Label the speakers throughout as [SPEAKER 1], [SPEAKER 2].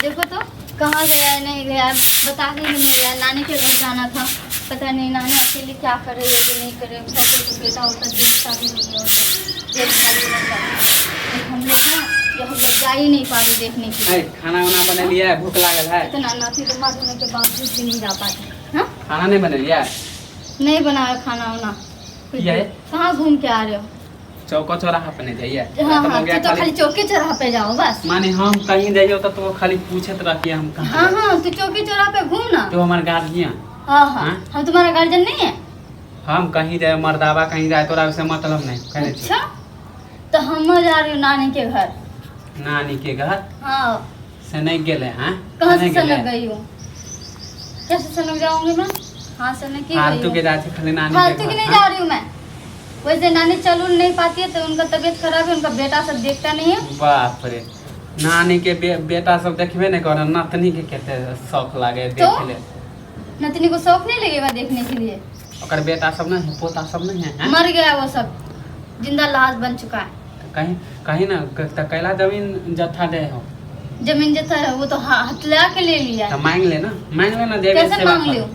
[SPEAKER 1] देखो तो कहाँ गया है, नहीं गया है, बता के भी नहीं गया। नानी के घर जाना था, पता नहीं नानी अकेले क्या कर रही है कि नहीं कर रही है। उसका कोई तो बेटा होता देखता भी नहीं है उसे, देखता भी नहीं जाता। एक हम लोग हैं जो हम लोग जा ही नहीं पा रहे देखने के लिए।
[SPEAKER 2] है, खाना उना बनेलियै? भूख लागल है।
[SPEAKER 1] इतना नाती दमाद होने के बावजूद भी नहीं जा पाते। हाँ।
[SPEAKER 2] खाना नहीं बनेलियै?
[SPEAKER 1] नहीं बनाया खाना वाना।
[SPEAKER 2] किया है?
[SPEAKER 1] कहाँ घूम के आ रहे हो?
[SPEAKER 2] चौका चौराहा पे नहीं जाइए?
[SPEAKER 1] हाँ।
[SPEAKER 2] तो
[SPEAKER 1] हाँ।
[SPEAKER 2] गया।
[SPEAKER 1] तू तो खाली चौकी चौराहा पे जाओ बस।
[SPEAKER 2] माने हम कहीं जाइए तो खाली पूछत रहिए हम कहाँ
[SPEAKER 1] हाँ।
[SPEAKER 2] जाइए।
[SPEAKER 1] हाँ, तू चौकी चौराहा पे घूम ना।
[SPEAKER 2] तो हमार गार्जियन?
[SPEAKER 1] हाँ हाँ।
[SPEAKER 2] हाँ?
[SPEAKER 1] हम तुम्हारा गार्जियन नहीं है?
[SPEAKER 2] हम कहीं जाए, मर्दाबा कहीं जाए, तोरा से मतलब नहीं कहने छी।
[SPEAKER 1] अच्छा, तो हम जा रही हूँ नानी के घर।
[SPEAKER 2] नानी के घर?
[SPEAKER 1] हाँ।
[SPEAKER 2] से नहीं गेले हैं?
[SPEAKER 1] कहाँ से
[SPEAKER 2] नहीं गेले?
[SPEAKER 1] सनक गई हूँ? कैसे सनक जाऊंगी मैं? हाँ, सनक ही गई
[SPEAKER 2] फालतू
[SPEAKER 1] हूँ।
[SPEAKER 2] के जाए छे खाली नानी के
[SPEAKER 1] फालतू
[SPEAKER 2] घर,
[SPEAKER 1] की नहीं
[SPEAKER 2] हाँ?
[SPEAKER 1] जा रही हूँ मैं। वैसे नानी चल उल नहीं पाती है तो उनका तबीयत खराब है, उनका बेटा सब देखता नहीं है।
[SPEAKER 2] बाप रे, नानी के बेटा सब देखबे नहीं करे, नतनी के कते शौक लागे
[SPEAKER 1] तो?
[SPEAKER 2] देखे ले।
[SPEAKER 1] नतनी को शौक नहीं लगेगा देखने के लिए?
[SPEAKER 2] ओकर बेटा सब नहीं है, पोता सब नहीं है, हैं?
[SPEAKER 1] मर गया वो सब, जिंदा लाश बन चुका है।
[SPEAKER 2] तो कहीं कहीं ना त कैला जमीन जत्था दे हो?
[SPEAKER 1] जमीन जत्था है वो तो हथला के ले लिया
[SPEAKER 2] तो
[SPEAKER 1] है।
[SPEAKER 2] मांग लेना, मांग लेना, देवे
[SPEAKER 1] कैसे
[SPEAKER 2] सेवा
[SPEAKER 1] मांग
[SPEAKER 2] कर।
[SPEAKER 1] लियो?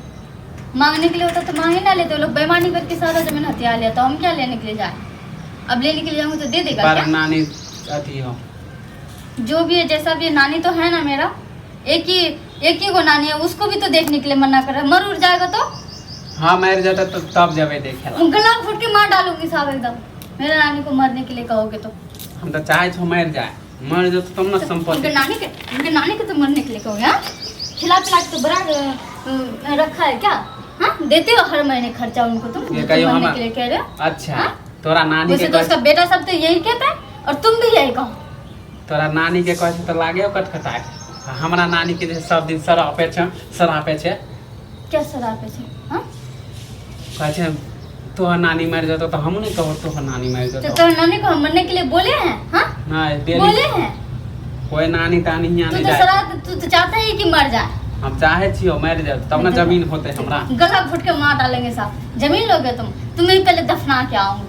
[SPEAKER 1] मांगने के लिए होता तो मांग ही ना लेते। वो लोग बेईमानी करके सारा जमीन हथिया लिया, तो हम क्या लेने के लिए जाए? अब लेने के लिए जाऊंगी तो दे देगा
[SPEAKER 2] पर
[SPEAKER 1] क्या?
[SPEAKER 2] नानी अथी हो।
[SPEAKER 1] जो भी है, जैसा भी है, नानी तो है ना मेरा। एक ही को नानी है, उसको भी तो देखने के लिए मना कर रहा है। मर उड़ जाएगा तो?
[SPEAKER 2] हाँ, मर जाता तो तब जबे देखे ला।
[SPEAKER 1] गला फुट के मार डालूंगी साहब एकदम, मेरे नानी को मरने के लिए कहोगे तो।
[SPEAKER 2] हम तो चाहे छो मर जाए, मर जाए तो तब ना
[SPEAKER 1] उनके
[SPEAKER 2] संपत्ति।
[SPEAKER 1] नानी के तो मरने के लिए कहोगे? हाँ, खिला पिला के तो बड़ा रखा है क्या? हाँ, देते हो हर महीने खर्चा उनको तुम?
[SPEAKER 2] ये
[SPEAKER 1] जो तुम
[SPEAKER 2] कहियो
[SPEAKER 1] मरने
[SPEAKER 2] हमार-
[SPEAKER 1] के लिए कह रहे हो।
[SPEAKER 2] अच्छा।
[SPEAKER 1] हाँ?
[SPEAKER 2] तोरा नानी
[SPEAKER 1] वैसे
[SPEAKER 2] के
[SPEAKER 1] तो
[SPEAKER 2] कहै
[SPEAKER 1] उसका बेटा सब तो यही कहता है और तुम भी यही कहो।
[SPEAKER 2] तोरा नानी के कहै छै तऽ लागे कटखटा के। आ हमरा नानी के जे सब दिन सरापे छै, सरापे छै।
[SPEAKER 1] क्या शराब है? हाँ।
[SPEAKER 2] कहै छै तोहर नानी मरि जेतौ तऽ हमहूँ नहि कहब तोहर नानी मरि
[SPEAKER 1] तो
[SPEAKER 2] जेतौ।
[SPEAKER 1] तो नानी को हम मरने के लिए बोले हैं? हाँ?
[SPEAKER 2] नहि डेली।
[SPEAKER 1] बोले हैं?
[SPEAKER 2] कोई नानी तानी हियाँ
[SPEAKER 1] तू
[SPEAKER 2] नहि
[SPEAKER 1] तो
[SPEAKER 2] जाइ।
[SPEAKER 1] शराब, तू तो चाहता है कि मर जाए।
[SPEAKER 2] हम चाहे छियो मरि जाए तब ने जमीन होतै हमरा।
[SPEAKER 1] गला घुट के मार डालेंगे साहब। जमीन लोगे तुम? तुम्हें पहले दफना के आऊंगी,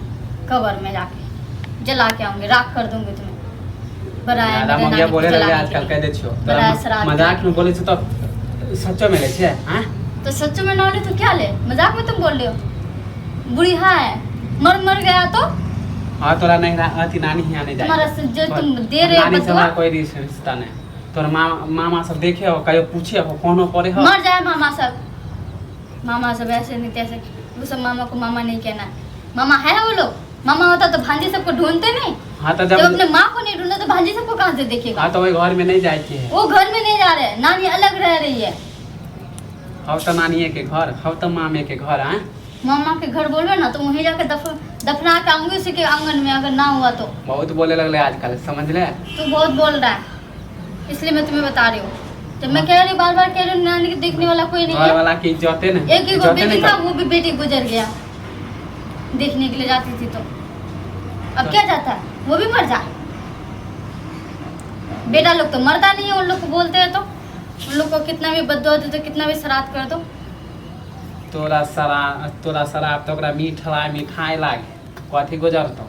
[SPEAKER 1] कबर में जाके जला के आऊंगी, राख कर दूंगी तुम्हें। बराया
[SPEAKER 2] दादा
[SPEAKER 1] मेरे
[SPEAKER 2] ममिया
[SPEAKER 1] नानी को
[SPEAKER 2] बोले
[SPEAKER 1] जलाने
[SPEAKER 2] लगले
[SPEAKER 1] के
[SPEAKER 2] आजकल
[SPEAKER 1] लिए।
[SPEAKER 2] कह दै छियो
[SPEAKER 1] बड़ा
[SPEAKER 2] तोरा।
[SPEAKER 1] शराब।
[SPEAKER 2] मजाक में बोले छौ तऽ सच्चो में लै छै हाँ?
[SPEAKER 1] तो सच में ना ले तो क्या ले? मजाक में तुम बोल रहे हो? बुढ़ी हाँ है, मर मर गया तो?
[SPEAKER 2] हाँ, तोरा नहीं अथी नानी हियाँ नहीं जाइ।
[SPEAKER 1] तुम्हारा जो तुम दे रहे हो
[SPEAKER 2] नानी से
[SPEAKER 1] बदुआ।
[SPEAKER 2] हमरा कोई रिश्ता नहीं। तोर मामा मामा सब देखे हो, कहियो पूछे हो, कोनो करे हो?
[SPEAKER 1] मर जाए मामा सब। मामा सब ऐसे नहीं तैसे, वो सब मामा को मामा नहीं कहना है। मामा है वो लोग? मामा होता तो भांजी सबको ढूंढते नहीं?
[SPEAKER 2] हाँ तो
[SPEAKER 1] जब
[SPEAKER 2] जब
[SPEAKER 1] अपने माँ को नहीं ढूंढा तो भांजी सबको कहाँ से देखेगा?
[SPEAKER 2] हाँ, तो वही घर में नहीं जाए के है।
[SPEAKER 1] वो घर में नहीं जा रहे, नानी अलग रह रही है।
[SPEAKER 2] हव तो नानिए के घर, हव तो मामे के घर आए।
[SPEAKER 1] मामा के घर बोलबे ना तो वहीं जाके दफना के आऊंगी उसी के आंगन में, अगर ना हुआ तो।
[SPEAKER 2] बहुत बोले लगले आजकल, समझ ले।
[SPEAKER 1] तू बहुत बोल रहा है, इसलिए मैं तुम्हें बता रही हूँ। जब मैं कह रही हूँ, बार बार कह रही हूँ, नानी के देखने वाला कोई नहीं
[SPEAKER 2] घर
[SPEAKER 1] है।
[SPEAKER 2] वाला की इज्जते नहीं,
[SPEAKER 1] एक ही गो
[SPEAKER 2] इज्जते
[SPEAKER 1] बेटी
[SPEAKER 2] नहीं
[SPEAKER 1] था,
[SPEAKER 2] कर।
[SPEAKER 1] वो भी बेटी गुजर गया। देखने के लिए जाती थी तो अब क्या जाता है? वो भी मर जाए। बेटा लोग तो मरता नहीं है। उन लोग को बोलते हैं तो उन लोग को कितना भी बददुआ दे दो, कितना भी श्राद्ध कर दो।
[SPEAKER 2] तोरा शराब तऽ ओकरा मीठ लाग, मिठाई लागे, कथी गुजरतौ?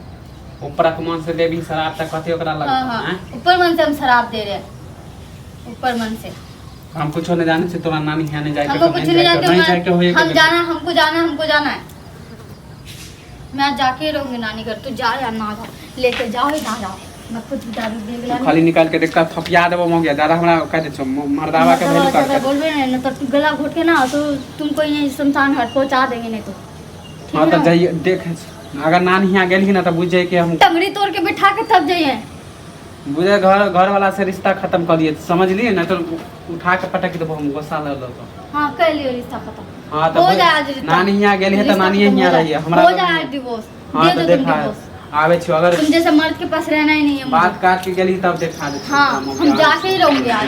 [SPEAKER 2] ऊपरक मन से देबही शराब तऽ कथी ओकरा
[SPEAKER 1] हाँ।
[SPEAKER 2] लगतौ?
[SPEAKER 1] हाँ।
[SPEAKER 2] आँय?
[SPEAKER 1] ऊपर मन से हम शराब दे रहे हैं, ऊपर मन से।
[SPEAKER 2] हम कुछो नहीं जाने से, तोरा नानी यहाँ नहीं जाए के।
[SPEAKER 1] हमको
[SPEAKER 2] तो
[SPEAKER 1] कुछ नहीं जानते।
[SPEAKER 2] नहीं जाए के होए।
[SPEAKER 1] हम जाना, हमको जाना, हमको जाना है। मैं आज जाके ही रहूंगी नानी घर। तू जा या ना जा, लेके जाओ ही ना जाओ, मैं खुद दारू देख ला।
[SPEAKER 2] खाली निकाल के देखता थपिया देबो मौगिया। ज्यादा हमरा कह दे छौ मर्दावा के वैल्यू कर।
[SPEAKER 1] बोलबे नहीं ना तो गला घोट के ना तो तुमको यहीं शमशान घाट पहुंचा देंगे, नहीं तो ठीक
[SPEAKER 2] हाँ
[SPEAKER 1] है
[SPEAKER 2] तो
[SPEAKER 1] ना?
[SPEAKER 2] जाइए देख, अगर नानी यहाँ गेलही ना तऽ बुझ जाए कि हम
[SPEAKER 1] टंगड़ी तोड़ के बिठा के तब जाइए।
[SPEAKER 2] बुझे घर घर वाला से रिश्ता खत्म कर दिए, समझ लिए ना? तो उठा के पटक देबो हम, गुस्सा लग तो।
[SPEAKER 1] हाँ, कर लियो रिश्ता खत्म।
[SPEAKER 2] हाँ तो
[SPEAKER 1] हो जाए आज रिश्ता।
[SPEAKER 2] नानी यहाँ गेली है तो
[SPEAKER 1] रिश्ता
[SPEAKER 2] नानी
[SPEAKER 1] खत्म हो
[SPEAKER 2] यहाँ
[SPEAKER 1] जाए।
[SPEAKER 2] रही है हमरा
[SPEAKER 1] हो जाए डिवोर्स।
[SPEAKER 2] हाँ
[SPEAKER 1] दे
[SPEAKER 2] तो
[SPEAKER 1] दो तुम
[SPEAKER 2] देखा
[SPEAKER 1] डिवोर्स।
[SPEAKER 2] आवे छियो अगर
[SPEAKER 1] तुम जैसे मर्द के पास रहना ही नहीं है मुझे।
[SPEAKER 2] बात काट के गेली तब देखा दे।
[SPEAKER 1] हाँ, हम जाके ही रहूंगी आज।